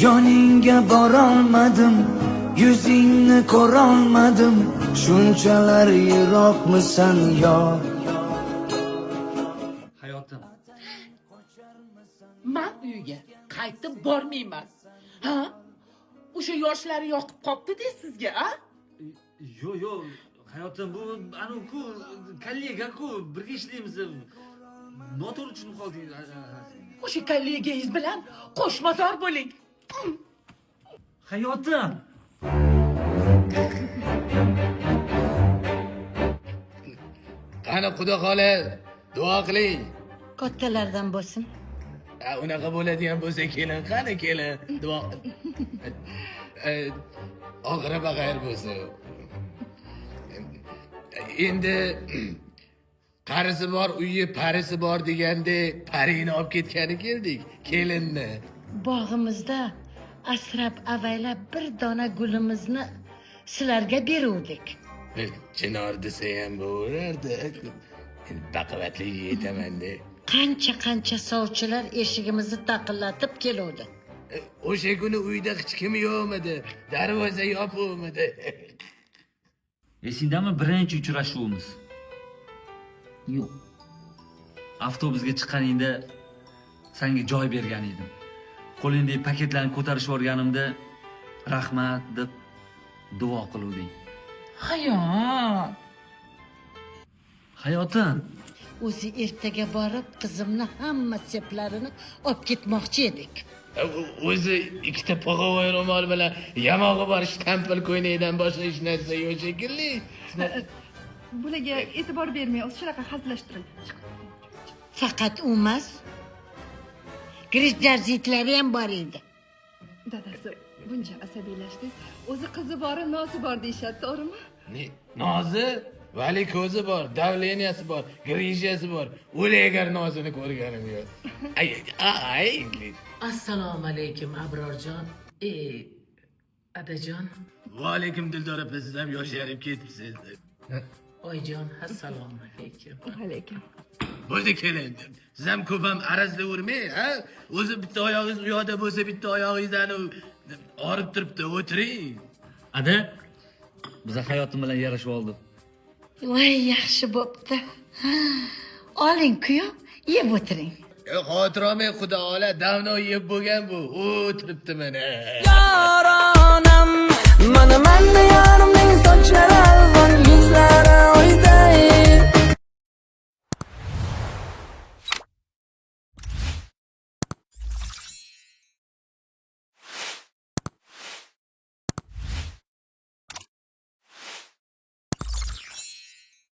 Yoningga borolmadim, yuzingni ko'rolmadim, shunchalar yiroqmisan, yor? Hayotim. Man uyga qaytib bormayman. Ha? O'sha yoshlari yoqib qopti-da sizga, a? Yo'q, yo'q, hayotim, bu anu-ku, kollega-ku, birga ishlaymiz. Noto'g'ri tushunib qolding. O'sha kollegangiz bilan qo'shmazor bo'ling. Hayotim. Qani, xudo xola, duo qiling. Kattalardan bo'lsin. Ha, unaqa bo'ladigan bo'lsa, kelin, qani kelin, duo. Oxiri baxayr bo'lsin. Endi qarisi bor uyi parisi bor degandek, parini olib ketgani keldik, kelinni. Bog'imizda asrab avaylab bir dona gulimizni sizlarga beruvdik. Bir chinor desa ham bo'lardi, baquvvatli yetaman-da. Qancha qancha sovchilar eshigimizni taqillatib keluvdi. O'sha kuni uyda hech kim yo'qmidi, darvoza yopiqmidi? Esingdami birinchi uchrashuvimiz? Yo'q. Avtobusga chiqqaningda senga joy bergan edim. Qo'lingdagi paketlarni ko'tarishib yuborganimda rahmat deb duo qiluvding. Hayot. Hayotim. O'zi ertaga borib qizimni hamma seplarini olib ketmoqchi edik. O'zi ikkita pog'ovoy ro'mol bilan yamog'i bor shtampil ko'ylakdan boshqa hech narsa yo'q shekilli. Bularga e'tibor bermang, o'zi shunaqa hazillashtiring. Faqat u emas, grijlarzitlari ham bor edi. Dadasi, buncha asabiylashdingiz. O'zi qizi bori nozi bor deyishadi, to'g'rimi? Nozi vali ko'zi bor, давления si bor, grijasi bor. O'lay agar nozini ko'rganim yo'q. Ay, ay. Assalomu alaykum, Abrorjon. Adajon. Va alaykum, Dildor opa, siz ham yosharib ketibsiz. Oyjon, assalomu alaykum. Alaykum. Bo'ldi, kelin. Siz ham ko'p ham arazlavermang, ha? O'zi bitta oyog'ingiz u yoqda bo'lsa, bitta oyog'ingiz ani og'rib turibdi, o'tiring. Ada, biza hayotim bilan yarashib oldik. Voy, yaxshi bo'pti. Oling, kuyov, yeb o'tiring. Xavotir olmang, xudo xola, давно yeb bo'lgan bu. O'tiribdi mana. Yoronam, mana manni yorimning sochlari.